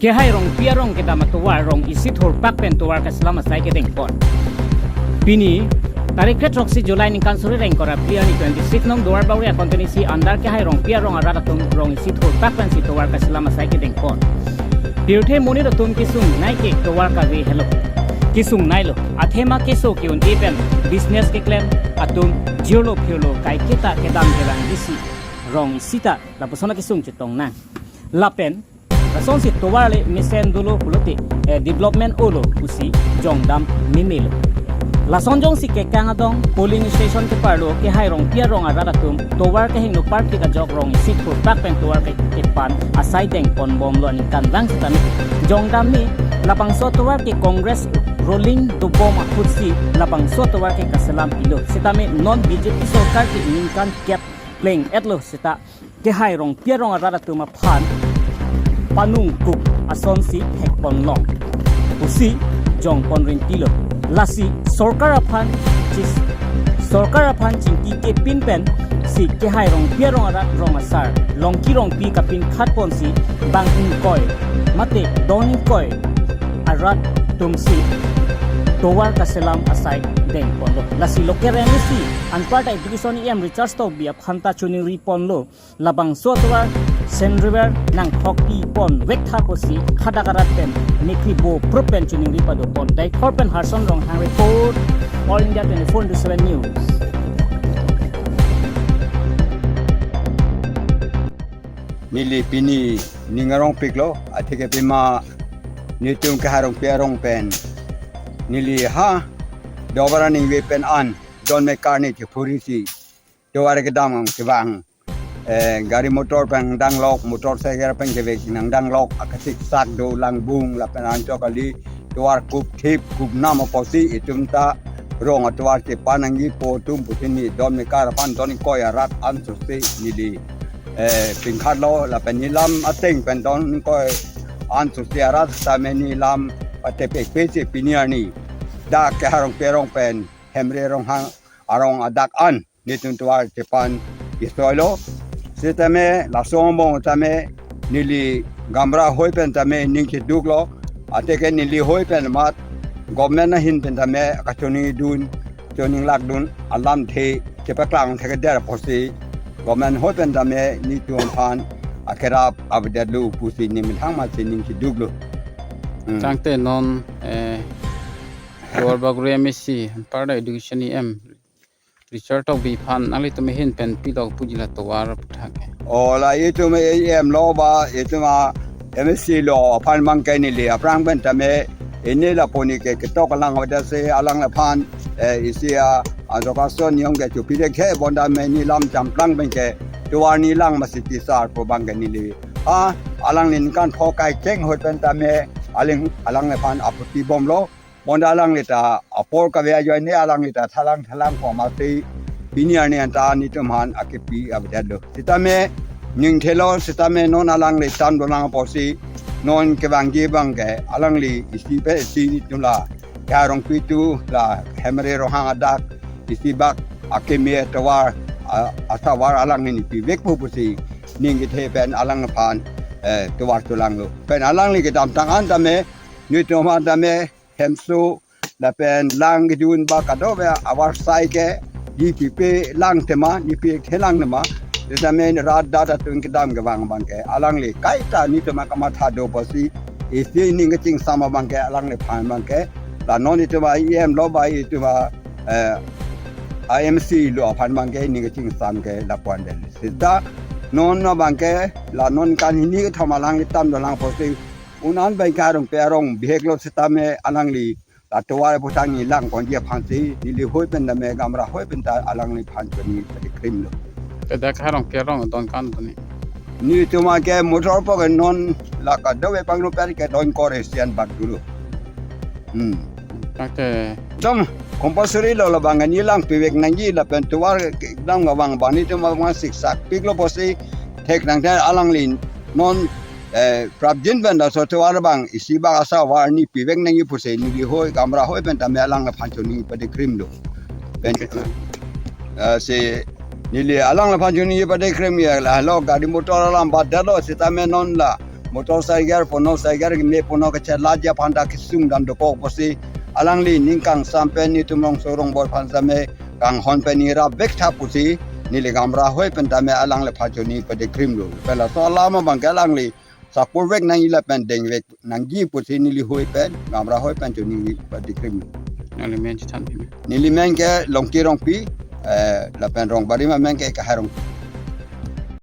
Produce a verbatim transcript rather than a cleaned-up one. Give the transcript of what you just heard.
Kehai Rongpi arong kedam atovar rong isi thurpak pen tovar kaselam asai kedengpon. Pini tarik kre throksi July ningkan suri ra ingkoi ra phli arni twenty six nong Duar Bagori a constituency under Kehai Rongpi arong arat atum rong isi thurpak pensi tovar kaselam asai kedengpon. Pirthe monit atum kesung nai ke tovar kave helo. Kesung nailo. Athema keso ke-un-e pen business keklem atum jirlo phirlo kaiketa kedam kerang isi rong isi ta lapuson akesung chetong nang. Lapen lasonsi tovar le mesen dolo pulote, eh, development olo pusi jongdam meme lo. Lason jongsi kekang adong polling station keparlo Kehai Rongpi arong arat atum tovar kehingno party kajok rong isi thurpak pen tovar ke kepan asai dengpon bomlo aningkanvang setame jongdam me labangso tovar ke Congress ruling dobom ahutsi labangso tovar ke kaselam pilo. Setame non B J P sorkar ke ningkan kep pleng-etlo seta Kehai Rongpi arong arat atum aphan panungkuk asonsi thekponlong pusi jongpon rinti lo. Lasi sorkar aphan chis-, sorkar aphan chingki kepin pensi Kehai Rongpi arong arat rong asar Longki Rongpi kapinkhatponsi bang ingkoi mate don ingkoi arat atumsi tovar kaselam asai dengponlo. Lasi local M A C anparta Education E M Richard Tokbi aphan ta choningriponlo. Labangso atovar senriver nangthokpi ponvek tha pusi hadak arat pen mekri bo prup pen choningri padopon. Daithor pen Harson Ronghang report, All India twenty four into seven News. Neli pini ning arongpiklo, atheke pima netum Kehai Rongpi arong pen neli ha dobara ningve pen an don me karni ke phurisi tovar kedam ang kevang. Eh, gari motor pen nangdanglok, motorcycle pen kevek nangdanglok, akasiksak do langbung, lapen anchot kali, tovar kupthip, kupnam apotsi, itum ta rong atovar kepan nangjipo atum pusi neli don me kar aphan don ingkoi arat ansosi neli, eh, pinkhatlo, lapen neli lam ateng pen don ingkoi ansosi arat setame neli lam patepekpesi pini arni dak Kehai Rongpi arong pen Hemre Ronghang arong adak an netum tovar kepan kesoilo. Setame laso angbong tame neli gaonbura ahoi pen tame ning cheduklo. Atheke neli hoi pen mat government ahin pen tame kachoningdun, choninglakdun alamthe chepaklang thekder apotsi government hoi pen tame netum aphan akerap avedetlo pusi neli methang matsi ning cheduklo. Hmm. Tangte non, eh, Duar Bagori M A C, anparta Education E M Richard Tokbi aphan nanglitum ahin pen pilo puji la tovar aputhak ke? O la itum E M lo ba itum a M A C lo aphan abangke neli aphrang pen tame ini lapu ni ke ketok alang hoda se alang aphan, eh, isi a, a, education niyom ke chopidek he bonta me neli lam champlang pen ke tovar neli lang masi tisar pu abangke neli. A, alangli ningkan pho kaicheng ahut pen tame aling, alang aphan aputi bomlo. Bonta alangli ta apor kave ajoine alangli ta thalang thalang pu amatsi pini arni anta netum aphan akepi avedetlo. Setame ning thelo setame non alangli tan dolang apotsi non kevangji abangke alangli isi pe isi netum la Kehai Rongpi atum la Hemre Ronghang adak isi bak akeme tovar a, asavar alangli pivekpo pusi ning kethe pen alang aphan, eh, tovar cholanglo. Pen alangli kedamtang an tame netum aphan tame hemso lapen lang kejun ba kadokave avarsai ke neli pipe lang tema, neli pi thelang tema. Setame rat dak atum kedam kevang abangke alangli kaita netum akamatha do apotsi isi ning kachingsam abangke alangliphan abangke la non itum a E M lo ba itum a, eh, a M A C lo aphan abangke ning kachingsam ke lapu-an det. Seta non abangke la non kan hini kethom alangli tan dolang apotsi un-an pen Kehai Rongpi arong biheklo setame alangli la tovar aputhak neli langponji aphansi neli hoi pen tame gaonbura ahoi pen ta alangliphan choningri padikrimlo. Te dak Kehai Rongpi arong don kan tuni? Netum ke motor pu ke non la kadokave panglo per ke don kore sian bak dulu. Hmm. Tangte. Dom compulsory lo labang neli lang pivek nangji lapen tovar kedam kevang abang netum abang siksak piklo apotsi thek nangte alangli non, eh, prapjin pen laso tovar abang isi bak asavar neli pivek nangji pusi neli hoi gaonbura ahoi pen tame alangliphan choningri padikrimlo. Pen, eh, si neli alangliphan choningri padikrim ya la lo gari motor alam badak lo setame non la motorcycle, motorcycle me puno kachelajia aphan ta kesung dam dokok pusi alangli ning kangsam pen netum rongso rongbor aphan same kanghon pen nirap vek tha pusi neli Gamra ahoi pen tame alangliphan chini padikrimlo. Pen laso alam abang ke alangli support vek nangji lapen deng vek nangji pusi neli ahoi pen Gamra ahoi pen chini padikrimlo. Nangli men chethan phi me? Neli men ke Longki Rongpi, eh, lapen rong barim amen ke Kahai Rongpi.